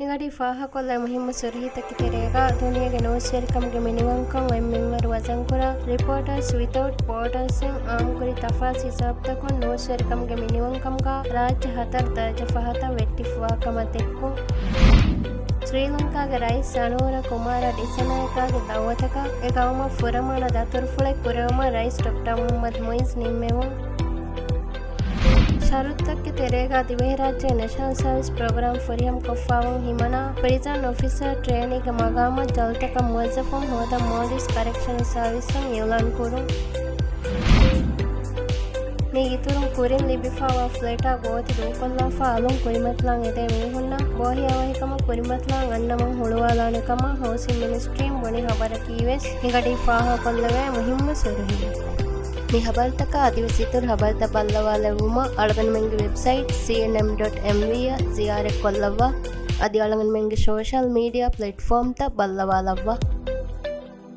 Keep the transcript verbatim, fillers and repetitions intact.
މިގަޑީ ފާހަގަކޮށްލާ މުހިއްމު ސުރުހީތަކެއް ތެރޭގަ، ދުނިޔޭގެ ނޫސްވެރިކަމުގެ މިނިވަންކަން އޮތް މިންވަރު ވަޒަންކުރާ، ރިޕޯޓާސް ވިތައުޓް ބޯޑާސްއިން އާއްމުކުރި ތަފާސް ހިސާބުތަކުން ނޫސްވެރިކަމުގެ މިނިވަންކަމުގަ ރާއްޖެ ހަތަރު ދަރަޖަ ފަހަތަށް ވެއްޓިފަވާ ކަމަށް ދެއްކުން. ސްރީލަންކާގެ ރައީސް އަނޫރަ ކުމާރަ ޑިސަނާޔަކާގެ ދައުވަތަކަށް އެ ގައުމަށް ފުރަމާނަ ދަތުރުފުޅެއް ކުރެވުމަށް ރައީސް ޑޮކްޓަރ މުހައްމަދު މުއިޒް ނިންމެވުން. ޝަރުތުތަކެއް ތެރޭގަ ދިވެހިރާއްޖޭގެ ނެޝަނަލް ސާވިސް ޕްރޮގްރާމް ފުރިހަމަކޮށްފަވުން ހިމަނާ ޕްރިޒަން އޮފިސަރ ޓްރޭނީގެ މަގާމަށް ޖަލްތަކަށް މުވައްޒަފުން ހޯދަން މޯލްޑިވްސް ކަރެކްޝަނަލް ސާވިސްއަށް އިއުލާން ކުރުން. މީގެ އިތުރުން ކުރިން ލިބިފައިވާ ފްލެޓާ ގޯތި ދޫކޮށްލާފަ އަލުން ކުރިމަތިލާން އެދޭ މީހުންނަށް ބޯހިޔާވަހިކަމަށް ކުރިމަތިލާން އަންނަމުން ހުޅުވާލާނެ ކަމަށް ހައުސިން މިނިސްޓްރީން ބުނި ހަބަރަކީވެސް މިގަޑީ ފާހަގަކޮށްލެވޭ މުހިއްމު ސުރުހީ. މި ހަބަރުތަކާ އަދިވެސް އިތުރު ހަބަރުތައް ބައްލަވާލެއްވުމަށް އަޅުގަނޑުމެންގެ ވެބްސައިޓް ސީއެންއެމް ޑޮޓް އެމްވީ އަށް ޒިޔާރަތްކޮށްލައްވާ. އަދި އަޅުގަނޑުމެންގެ ސޯޝަލް މީޑިއާ ޕްލެޓްފޯމްތައް ބައްލަވާލައްވާ.